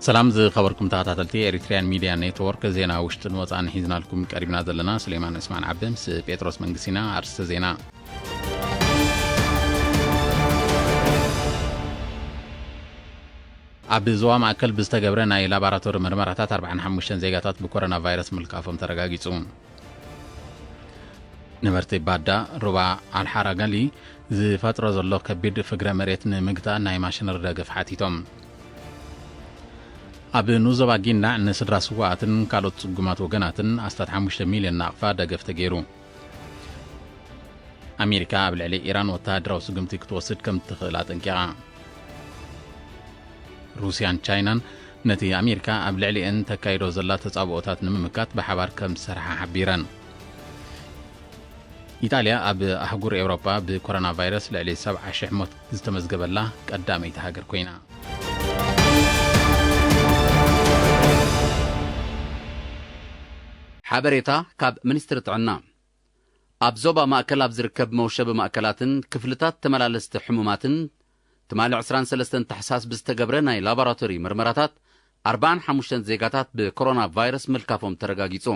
ሰላም ዝኸበርኩም ተኸታተልቲ ኤሪትሪያን ሚድያ ኔትወርክ፣ ዜና ውሽጥን ወፃእን ሒዝናልኩም ቀሪብና ዘለና። ሱሌማን ዑስማን ዓቢ ምስ ጴጥሮስ መንግስቲና። ኣርስተ ዜና። ኣብ ዞባ ማእከል ብዝተገብረ ናይ ላቦራቶሪ ምርመራታት ኣርባዓን ሓሙሽተን ዜጋታት ብኮሮና ቫይረስ ምልካፎም ተረጋጊጹ። ነበርቲ ባዳ ሩባ ኣልሓራጋሊ ዝፈጥሮ ዘሎ ከቢድ ፍግረ መሬት ንምግታእ ናይ ማሽነሪ ደገፍ ሓቲቶም። ኣብ ንኡስ ዞባ ጊንዳዕ ንስድራ ስዋኣትን ካልኦት ጽጉማት ወገናትን ኣስታት ሓሙሽተ ሚልዮን ናቕፋ ደገፍ ተገይሩ። ኣሜሪካ ኣብ ልዕሊ ኢራን ወተሃደራዊ ስጉምቲ ክትወስድ ከም ትኽእል ኣጠንቂቓ። ሩስያን ቻይናን ነቲ ኣሜሪካ ኣብ ልዕሊአን ተካይዶ ዘላ ተጻብኦታት ንምምካት ብሓባር ከም ዝሰርሓ ሓቢረን። ኢጣልያ ኣብ ኣህጉር ኤውሮጳ ብኮሮና ቫይረስ ልዕሊ ሰብዓ ሽሕ ሞት ዝተመዝገበላ ቀዳመይቲ ሃገር ኮይና። ሓበሬታ ካብ ሚኒስትሪ ጥዕና። ኣብ ዞባ ማእከል ኣብ ዝርከብ መውሸቢ ማእከላትን ክፍልታት ተመላለስቲ ሕሙማትን ትማሊ ዕስራን ሰለስተን ታሕሳስ ብዝተገብረ ናይ ላቦራቶሪ ምርመራታት ኣርባዓን ሓሙሽተን ዜጋታት ብኮሮና ቫይረስ ምልካፎም ተረጋጊጹ።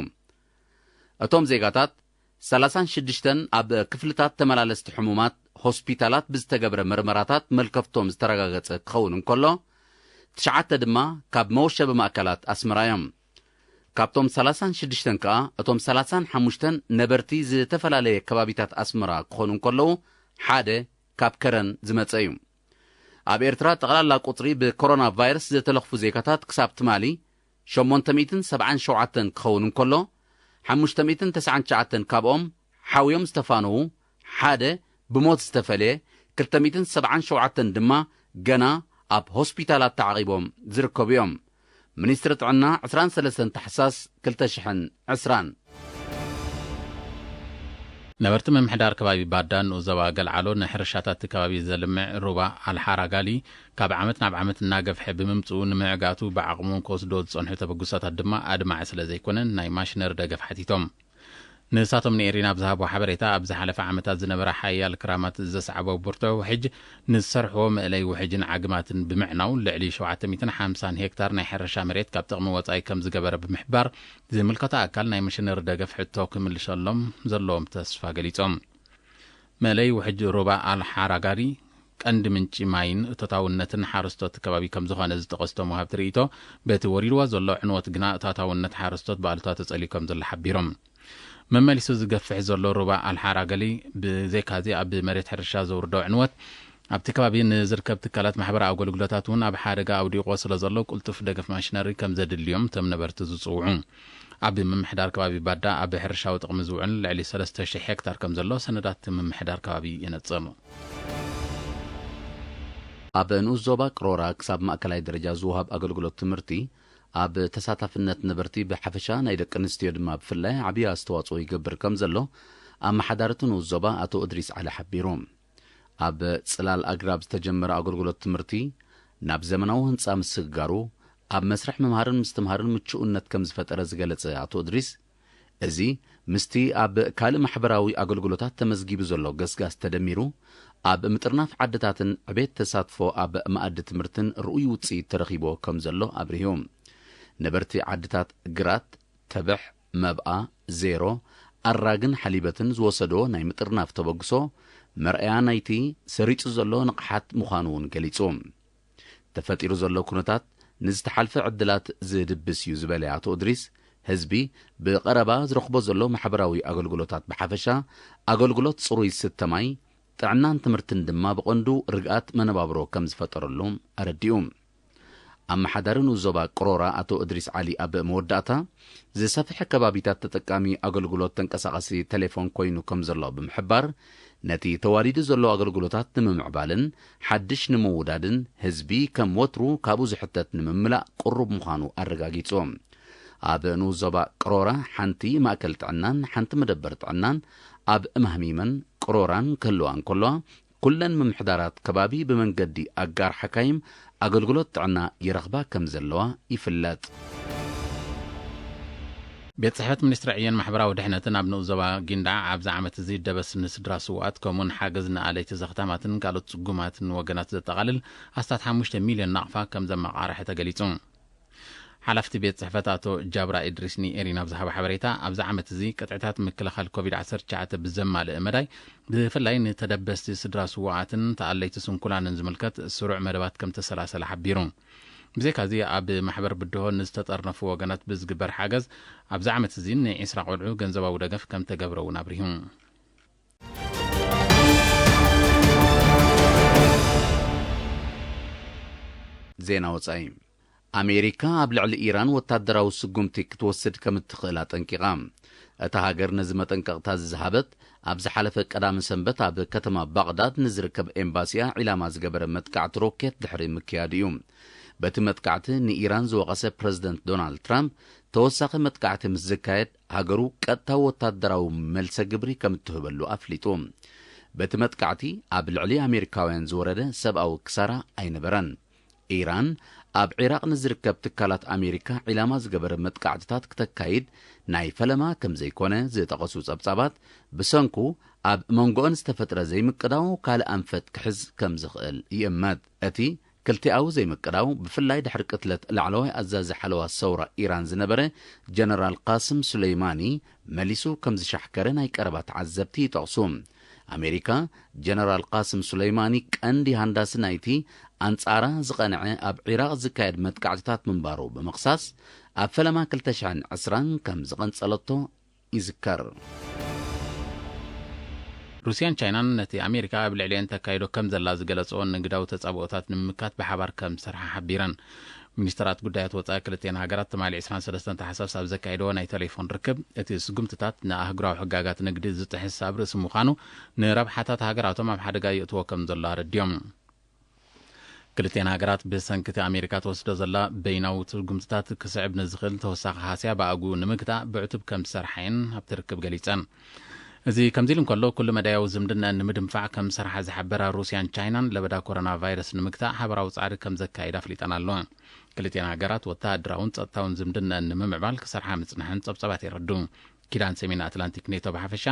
እቶም ዜጋታት ሰላሳን ሽዱሽተን ኣብ ክፍልታት ተመላለስቲ ሕሙማት ሆስፒታላት ብዝተገብረ ምርመራታት መልከፍቶም ዝተረጋገጸ ክኸውን እንከሎ፣ ትሽዓተ ድማ ካብ መወሸቢ ማእከላት ኣስመራ እዮም። ካብቶም ሰላሳን ሽዱሽተን ከኣ እቶም ሰላሳን ሓሙሽተን ነበርቲ ዝተፈላለየ ከባቢታት ኣስመራ ክኾኑ እንከለዉ፣ ሓደ ካብ ከረን ዝመጸ እዩ። ኣብ ኤርትራ ጠቕላላ ቁጽሪ ብኮሮና ቫይረስ ዝተለኽፉ ዜጋታት ክሳብ ትማሊ ሸሞንተ ሚእትን ሰብዓን ሸውዓተን ክኸውን እንከሎ፣ ሓሙሽተ ሚእትን ተስዓን ትሽዓተን ካብኦም ሓውዮም ዝተፋነዉ፣ ሓደ ብሞት ዝተፈልየ፣ ክልተ ሚእትን ሰብዓን ሸውዓተን ድማ ገና ኣብ ሆስፒታላት ተዓቒቦም ዝርከቡ እዮም። ሚኒስትሪ ጥዕና ዕስራን ሰለስተን ታሕሳስ ክልተ ሽሕን ዕስራን። ነበርቲ ምምሕዳር ከባቢ ባዳ ንኡስ ዞባ ገልዓሎ ንሕርሻታት እቲ ከባቢ ዘልምዕ ሩባ ኣልሓራጋሊ ካብ ዓመት ናብ ዓመት እናገፍሐ ብምምፅኡ ንምዕጋቱ ብዓቕሞም ክወስዶ ዝፀንሑ ተበግሶታት ድማ ኣድማዒ ስለ ዘይኮነ ናይ ማሽነሪ ደገፍ ሓቲቶም። ንሳቶም ንኤሪና ኣብ ዝሃቦ ሓበሬታ ኣብ ዝሓለፈ ዓመታት ዝነበረ ሓያል ክራማት ዘስዓቦ ብርቱዕ ውሕጅ ንዝሰርሕዎ መእለይ ውሕጅን ዓግማትን ብምዕናው ልዕሊ ሸውዓተ ሚእትን ሓምሳን ሄክታር ናይ ሕርሻ መሬት ካብ ጥቕሚ ወፃኢ ከም ዝገበረ ብምሕባር ዝምልከቶ ኣካል ናይ መሽነሪ ደገፍ ሕቶ ክምልሰሎም ዘለዎም ተስፋ ገሊጾም። መእለይ ውሕጅ ሩባ ኣልሓራጋሪ ቀንዲ ምንጪ ማይን እቶታውነትን ሓረስቶት ከባቢ ከም ዝኾነ ዝጠቐሱ እቶም ወሃብቲ ርእይቶ፣ በቲ ወሪድዎ ዘሎ ዕንወት ግና እቶታውነት ሓረስቶት ብኣሉታ ተጸልዩ ከም ዘሎ ሓቢሮም። መመሊሱ ዝገፍሕ ዘሎ ሩባ ኣልሓራገሊ ብዘይካዚ ኣብ መሬት ሕርሻ ዘውርዶ ዕንወት ኣብቲ ከባቢ ንዝርከብ ትካላት ማሕበራዊ ኣገልግሎታት እውን ኣብ ሓደጋ ኣውዲቑዎ ስለ ዘሎ ቅልጡፍ ደገፍ ማሽነሪ ከም ዘድልዮም እቶም ነበርቲ ዝጽውዑ። ኣብ ምምሕዳር ከባቢ ባዳ ኣብ ሕርሻዊ ጥቕሚ ዝውዕል ልዕሊ ሰለስተ ሽሕ ሄክታር ከም ዘሎ ሰነዳት ምምሕዳር ከባቢ የነጽር። ኣብ ንኡስ ዞባ ቅሮራ ክሳብ ማእከላይ ደረጃ ዝወሃብ ኣገልግሎት ትምህርቲ ኣብ ተሳታፍነት ነበርቲ ብሓፈሻ ናይ ደቂ ኣንስትዮ ድማ ብፍላይ ዓብዪ ኣስተዋፅኦ ይገብር ከም ዘሎ ኣመሓዳሪ እቲ ንኡስ ዞባ ኣቶ እድሪስ ዓሊ ሓቢሩ። ኣብ ጽላል ኣግራብ ዝተጀመረ ኣገልግሎት ትምህርቲ ናብ ዘመናዊ ህንጻ ምስግጋሩ ኣብ መስርሕ ምምሃርን ምስትምሃርን ምቹእነት ከም ዝፈጠረ ዝገለጸ ኣቶ እድሪስ፣ እዚ ምስቲ ኣብ ካልእ ማሕበራዊ ኣገልግሎታት ተመዝጊቡ ዘሎ ገስጋስ ተደሚሩ ኣብ ምጥርናፍ ዓድታትን ዕቤት ተሳትፎ ኣብ መኣዲ ትምህርትን ርኡይ ውጽኢት ተረኺቦ ከም ዘሎ ኣብሪሁ። ነበርቲ ዓድታት ግራት፣ ተብሕ፣ መብኣ፣ ዜሮ፣ ኣራግን ሓሊበትን ዝወሰድዎ ናይ ምጥርናፍ ተበግሶ መርኣያ ናይቲ ሰሪጹ ዘሎ ንቕሓት ምዃኑ እውን ገሊጹ። ተፈጢሩ ዘሎ ኩነታት ንዝተሓልፈ ዕድላት ዝድብስ እዩ ዝበለ ኣቶ እድሪስ፣ ህዝቢ ብቐረባ ዝረኽቦ ዘሎ ማሕበራዊ ኣገልግሎታት ብሓፈሻ፣ ኣገልግሎት ጽሩይ ስተ ማይ፣ ጥዕናን ትምህርትን ድማ ብቐንዱ ርግኣት መነባብሮ ከም ዝፈጠረሉ ኣረዲኡ። ኣመሓዳሪ ንኡስ ዞባ ቅሮራ ኣቶ እድሪስ ዓሊ ኣብ መወዳእታ፣ ዝሰፍሐ ከባቢታት ተጠቃሚ ኣገልግሎት ተንቀሳቓሲ ቴሌፎን ኮይኑ ከም ዘሎ ብምሕባር፣ ነቲ ተዋዲዱ ዘሎ ኣገልግሎታት ንምምዕባልን ሓድሽ ንምውዳድን ህዝቢ ከም ወትሩ ካብኡ ዝሕተት ንምምላእ ቅሩብ ምዃኑ ኣረጋጊጹ። ኣብ ንኡስ ዞባ ቅሮራ ሓንቲ ማእከል ጥዕናን ሓንቲ መደበር ጥዕናን ኣብ እማህሚመን ቅሮራን ክህልዋ እንከለዋ፣ ኩለን ምምሕዳራት ከባቢ ብመንገዲ ኣጋር ሓካይም ኣገልግሎት ጥዕና ይረኽባ ከም ዘለዋ ይፍለጥ። ቤት ጽሕፈት ሚኒስትሪ ዕዮን ማሕበራዊ ድሕነትን ኣብ ንኡስ ዞባ ጊንዳዕ ኣብዚ ዓመት እዚ ደበስ ንስድራ ስውኣት ከምኡውን ሓገዝ ንኣለይቲ ዘኽታማትን ካልኦት ጽጉማትን ወገናት ዘጠቓልል ኣስታት ሓሙሽተ ሚልዮን ናቕፋ ከም ዘመቓርሐ ተገሊጹ። ሓላፍቲ ቤት ጽሕፈት ኣቶ ጃብራ ኢድሪስ ንኤሪና ኣብ ዝሃበ ሓበሬታ፣ ኣብዚ ዓመት እዚ ቅጥዕታት ምክልኻል ኮቪድ ዓሰርተ ትሽዓተ ብዘማልእ መዳይ፣ ብፍላይ ንተደበስቲ ስድራ ስዉኣትን ተኣለይቲ ስንኩላንን ዝምልከት ስሩዕ መደባት ከም ተሰላሰለ ሓቢሩ። ብዘይካዚ፣ ኣብ ማሕበር ብድሆ ንዝተጠርነፉ ወገናት ብዝግበር ሓገዝ፣ ኣብዚ ዓመት እዚ ንዒስራ ቆልዑ ገንዘባዊ ደገፍ ከም ተገብረ እውን ኣብሪሁ። ዜና ወጻኢ። ኣሜሪካ ኣብ ልዕሊ ኢራን ወታደራዊ ስጉምቲ ክትወስድ ከም እትኽእል ኣጠንቂቓ። እታ ሃገር ነዚ መጠንቀቕታ ዝሃበት፣ ኣብ ዝሓለፈ ቀዳመ ሰንበት ኣብ ከተማ ባቕዳድ ንዝርከብ ኤምባሲኣ ዒላማ ዝገበረ መጥቃዕቲ ሮኬት ድሕሪ ምክያድ እዩ። በቲ መጥቃዕቲ ንኢራን ዝወቐሰ ፕረዚደንት ዶናልድ ትራምፕ፣ ተወሳኺ መጥቃዕቲ ምስ ዝካየድ፣ ሃገሩ ቀጥታዊ ወታደራዊ መልሰ ግብሪ ከም እትህበሉ ኣፍሊጡ። በቲ መጥቃዕቲ፣ ኣብ ልዕሊ ኣሜሪካውያን ዝወረደ ሰብኣዊ ክሳራ ኣይነበረን። ኢራን ኣብ ዒራቕ ንዝርከብ ትካላት ኣሜሪካ ዒላማ ዝገበረ መጥቃዕትታት ክተካይድ ናይ ፈለማ ከም ዘይኮነ ዝጠቐሱ ጸብጻባት፣ ብሰንኩ ኣብ መንጎኦን ዝተፈጥረ ዘይምቅዳው ካልእ ኣንፈት ክሕዝ ከም ዝኽእል ይእመት። እቲ ክልቲኣዊ ዘይምቅዳው፣ ብፍላይ ድሕሪ ቅትለት ላዕለዋይ ኣዛዚ ሓለዋ ሰውራ ኢራን ዝነበረ ጀነራል ቃስም ሱለይማኒ፣ መሊሱ ከም ዝሻሕከረ ናይ ቀረባ ተዓዘብቲ ይጠቕሱ። ኣሜሪካ፣ ጀነራል ቃስም ሱለይማኒ ቀንዲ ሃንዳሲ ናይቲ ኣንጻራ ዝቐንዐ ኣብ ዒራቕ ዝካየድ መጥቃዕትታት ምንባሩ ብምኽሳስ፣ ኣብ ፈለማ ክልተ ሽሕን ዕስራን ከም ዝቐንጸለቶ ይዝከር። ሩስያን ቻይናን ነቲ ኣሜሪካ ኣብ ልዕሊአን ተካይዶ ከም ዘላ ዝገለጸኦ ንግዳዊ ተጻብኦታት ንምምካት ብሓባር ከም ዝሰርሓ ሓቢረን። ሚኒስተራት ጉዳያት ወጻኢ ክልቲአን ሃገራት ትማሊ ዕስራን ሰለስተን ታሕሳስ ኣብ ዘካየደዎ ናይ ቴሌፎን ርክብ፣ እቲ ስጉምትታት ንኣህጉራዊ ሕጋጋት ንግዲ ዝጥሕስ ኣብ ርእሲ ምዃኑ፣ ንረብሓታት ሃገራቶም ኣብ ሓደጋ የእትዎ ከም ዘሎ ኣረዲኦም። ክልቲአን ሃገራት ብሰንኪ እቲ ኣሜሪካ ትወስዶ ዘላ በይናዊ ስጉምትታት ክስዕብ ንዝኽእል ተወሳኺ ሃስያ ብኣግኡ ንምግታእ ብዕቱብ ከም ዝሰርሓ እየን ኣብቲ ርክብ ገሊጸን። እዚ ከምዚ ኢሉ እንከሎ፣ ኩሉ መዳያዊ ዝምድናኣን ንምድንፋዕ ከም ዝሰርሓ ዝሓበራ ሩስያን ቻይናን፣ ለበዳ ኮሮና ቫይረስ ንምግታእ ሓበራዊ ጻዕሪ ከም ዘካይዳ ኣፍሊጠን ኣለዋ። ክልቲአን ሃገራት ወተሃደራውን ጸጥታውን ዝምድናኣን ንምምዕባል ክሰርሓ ምጽንሐን ጸብጻባት የረድኡ። ኪዳን ሰሜን ኣትላንቲክ ኔቶ ብሓፈሻ፣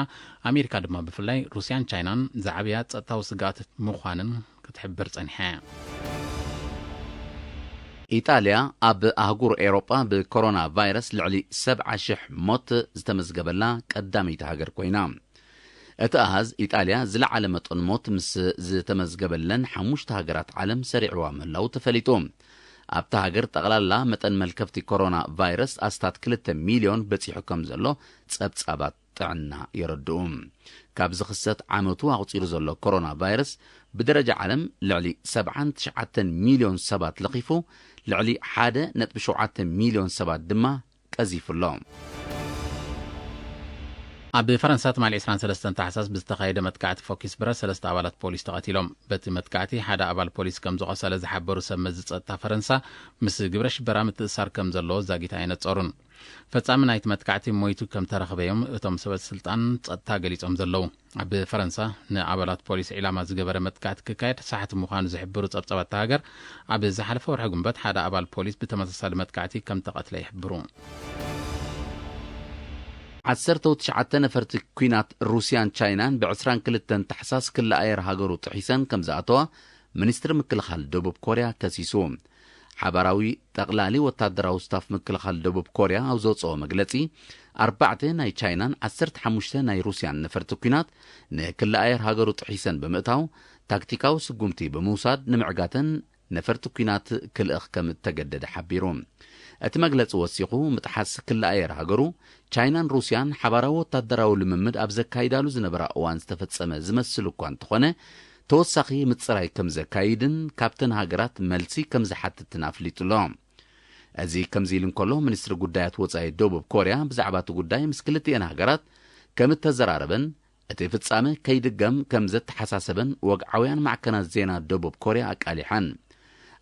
ኣሜሪካ ድማ ብፍላይ፣ ሩስያን ቻይናን ዝዓብያ ጸጥታዊ ስግኣት ምዃንን ክትሕብር ጸኒሓ እያ። ኢጣልያ ኣብ ኣህጉር ኤውሮጳ ብኮሮና ቫይረስ ልዕሊ ሰብዓ ሽሕ ሞት ዝተመዝገበላ ቀዳመይቲ ሃገር ኮይና። እቲ ኣሃዝ ኢጣልያ ዝለዓለ መጠን ሞት ምስ ዝተመዝገበለን ሓሙሽተ ሃገራት ዓለም ሰሪዕዋ ምህላው ተፈሊጡ። ኣብታ ሃገር ጠቕላላ መጠን መልከፍቲ ኮሮና ቫይረስ ኣስታት ክልተ ሚልዮን በጺሑ ከም ዘሎ ጸብጻባት ጥዕና የረድኡ። ካብ ዝኽሰት ዓመቱ ኣቑጺሩ ዘሎ ኮሮና ቫይረስ ብደረጃ ዓለም ልዕሊ ሰብዓን ትሽዓተን ሚልዮን ሰባት ለኺፉ፣ ልዕሊ ሓደ ነጥቢ ሸውዓተ ሚልዮን ሰባት ድማ ቀዚፉ ኣሎ። ኣብ ፈረንሳ ትማሊ ዕስራን ሰለስተን ታሕሳስ ብዝተኻየደ መጥቃዕቲ ፎኪስ ብረት ሰለስተ ኣባላት ፖሊስ ተቐቲሎም። በቲ መጥቃዕቲ ሓደ ኣባል ፖሊስ ከም ዝቖሰለ ዝሓበሩ ሰብ መዚ ጸጥታ ፈረንሳ፣ ምስ ግብረ ሽበራ ምትእስሳር ከም ዘለዎ ዛጊት ኣየነጸሩን። ፈጻሚ ናይቲ መጥቃዕቲ ሞይቱ ከም ተረኽበ እዮም እቶም ሰበ ስልጣን ጸጥታ ገሊጾም ዘለዉ። ኣብ ፈረንሳ ንኣባላት ፖሊስ ዒላማ ዝገበረ መጥቃዕቲ ክካየድ ሳሕቲ ምዃኑ ዝሕብሩ ጸብጻባት እታ ሃገር፣ ኣብ ዝሓለፈ ወርሒ ግንቦት ሓደ ኣባል ፖሊስ ብተመሳሳሊ መጥቃዕቲ ከም ተቐትለ ይሕብሩ። ዓሰርተ ትሽዓተ ነፈርቲ ኲናት ሩስያን ቻይናን ብዕስራን ክልተን ታሕሳስ ክሊ ኣየር ሃገሩ ጥሒሰን ከም ዝኣተዋ ሚኒስትሪ ምክልኻል ደቡብ ኮርያ ከሲሱ። ሓባራዊ ጠቕላሊ ወታደራዊ ስታፍ ምክልኻል ደቡብ ኮርያ ኣብ ዘውፅኦ መግለፂ፣ ኣርባዕተ ናይ ቻይናን ዓሰርተ ሓሙሽተ ናይ ሩስያን ነፈርቲ ኲናት ንክሊ ኣየር ሃገሩ ጥሒሰን ብምእታው፣ ታክቲካዊ ስጉምቲ ብምውሳድ ንምዕጋተን ነፈርቲ ኲናት ክልእኽ ከም እተገደደ ሓቢሩ። እቲ መግለጺ ወሲኹ፣ ምጥሓስ ክሊ ኣየር ሃገሩ፣ ቻይናን ሩስያን ሓባራዊ ወታደራዊ ልምምድ ኣብ ዘካይዳሉ ዝነበራ እዋን ዝተፈጸመ ዝመስል እኳ እንተኾነ፣ ተወሳኺ ምጽራይ ከም ዘካይድን ካብተን ሃገራት መልሲ ከም ዝሓትትን ኣፍሊጡ ኣሎ። እዚ ከምዚ ኢሉ እንከሎ፣ ሚኒስትሪ ጉዳያት ወጻኢ ደቡብ ኮርያ ብዛዕባ እቲ ጉዳይ ምስ ክልቲኤን ሃገራት ከም እተዘራረበን እቲ ፍጻመ ከይድገም ከም ዘተሓሳሰበን ወግዓውያን ማዕከናት ዜና ደቡብ ኮርያ ኣቃሊሐን።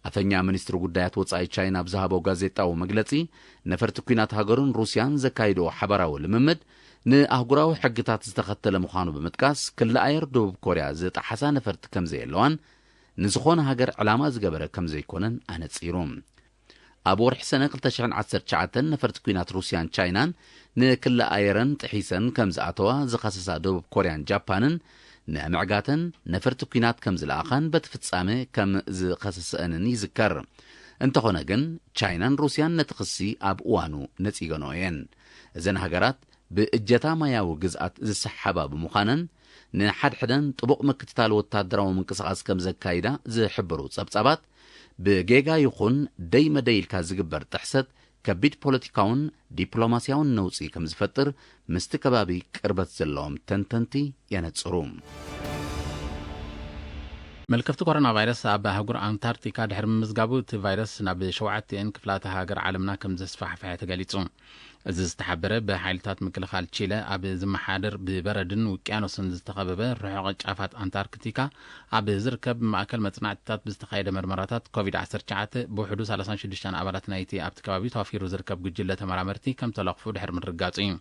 ኣፈኛ ሚኒስትሪ ጉዳያት ወጻኢ ቻይና ኣብ ዝሃቦ ጋዜጣዊ መግለጺ፣ ነፈርቲ ኲናት ሃገሩን ሩስያን ዘካይድኦ ሓባራዊ ልምምድ ንኣህጉራዊ ሕግታት ዝተኸተለ ምዃኑ ብምጥቃስ፣ ክሊ ኣየር ደቡብ ኮርያ ዝጠሓሳ ነፈርቲ ከም ዘየለዋን፣ ንዝኾነ ሃገር ዕላማ ዝገበረ ከም ዘይኮነን ኣነጺሩ። ኣብ ወርሒ ሰነ ክልተ ሽሕን ዓሰርተ ትሽዓተን ነፈርቲ ኲናት ሩስያን ቻይናን ንክሊ ኣየረን ጥሒሰን ከም ዝኣተዋ ዝኸሰሳ ደቡብ ኮርያን ጃፓንን፣ ንምዕጋተን ነፈርቲ ኲናት ከም ዝለኣኻን በቲ ፍጻመ ከም ዝኸሰሰአንን ይዝከር። እንተኾነ ግን፣ ቻይናን ሩስያን ነቲ ክሲ ኣብ እዋኑ ነጺገንኦ እየን። እዘን ሃገራት ብእጀታ ማያዊ ግዝኣት ዝሰሓባ ብምዃነን፣ ንሓድሕደን ጥቡቕ ምክትታል ወታደራዊ ምንቅስቓስ ከም ዘካይዳ ዝሕብሩ ጸብጻባት፣ ብጌጋ ይኹን ደይ መደይ ኢልካ ዝግበር ጥሕሰት ከቢድ ፖለቲካውን ዲፕሎማስያውን ነውጺ ከም ዝፈጥር ምስቲ ከባቢ ቅርበት ዘለዎም ተንተንቲ የነጽሩ። መልከፍቲ ኮሮና ቫይረስ ኣብ ኣህጉር ኣንታርክቲካ ድሕሪ ምምዝጋቡ፣ እቲ ቫይረስ ናብ ሸውዓቲኤን ክፍላተ ሃገር ዓለምና ከም ዘስፋሕፈሐ ተገሊጹ። እዚ ዝተሓበረ፣ ብሓይልታት ምክልኻል ቺለ ኣብ ዝመሓደር፣ ብበረድን ውቅያኖስን ዝተኸበበ ርሑቕ ጫፋት ኣንታርክቲካ ኣብ ዝርከብ ማእከል መጽናዕትታት ብዝተኻየደ መርመራታት፣ ኮቪድ ዓሰርተ ትሽዓተ ብውሕዱ ሰላሳን ሽዱሽተን ኣባላት ናይቲ ኣብቲ ከባቢ ተዋፊሩ ዝርከብ ጉጅለ ተመራመርቲ ከም ተለኽፉ ድሕሪ ምርጋጹ እዩ።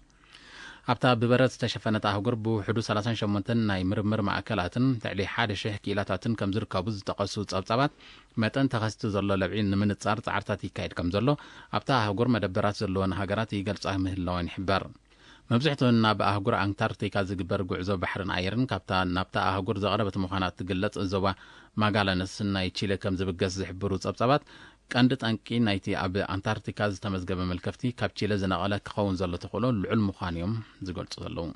ኣብታ ብበረድ ዝተሸፈነት ኣህጉር፣ ብውሕዱ ሰላሳን ሸሞንተን ናይ ምርምር ማእከላትን ልዕሊ ሓደ ሽሕ ክኢላታትን ከም ዝርከቡ ዝጠቐሱ ጸብጻባት፣ መጠን ተኸሲቱ ዘሎ ለብዒ ንምንጻር ጻዕርታት ይካየድ ከም ዘሎ፣ ኣብታ ኣህጉር መደበራት ዘለወን ሃገራት ይገልጻ ምህላወን ይሕበር። መብዝሕትኡ ናብ ኣህጉር ኣንታርክቲካ ዝግበር ጉዕዞ ባሕርን ኣየርን፣ ካብታ ናብታ ኣህጉር ዘቕረበት ምዃና እትግለጽ ዞባ ማጋላነስ ናይ ቺለ ከም ዝብገስ ዝሕብሩ ጸብጻባት፣ ቀንዲ ጠንቂ ናይቲ ኣብ ኣንታርክቲካ ዝተመዝገበ መልከፍቲ፣ ካብ ቺለ ዝነቐለ ክኸውን ዘሎ ተኽእሎ ልዑል ምዃኑ እዮም ዝገልጹ ዘለዉ።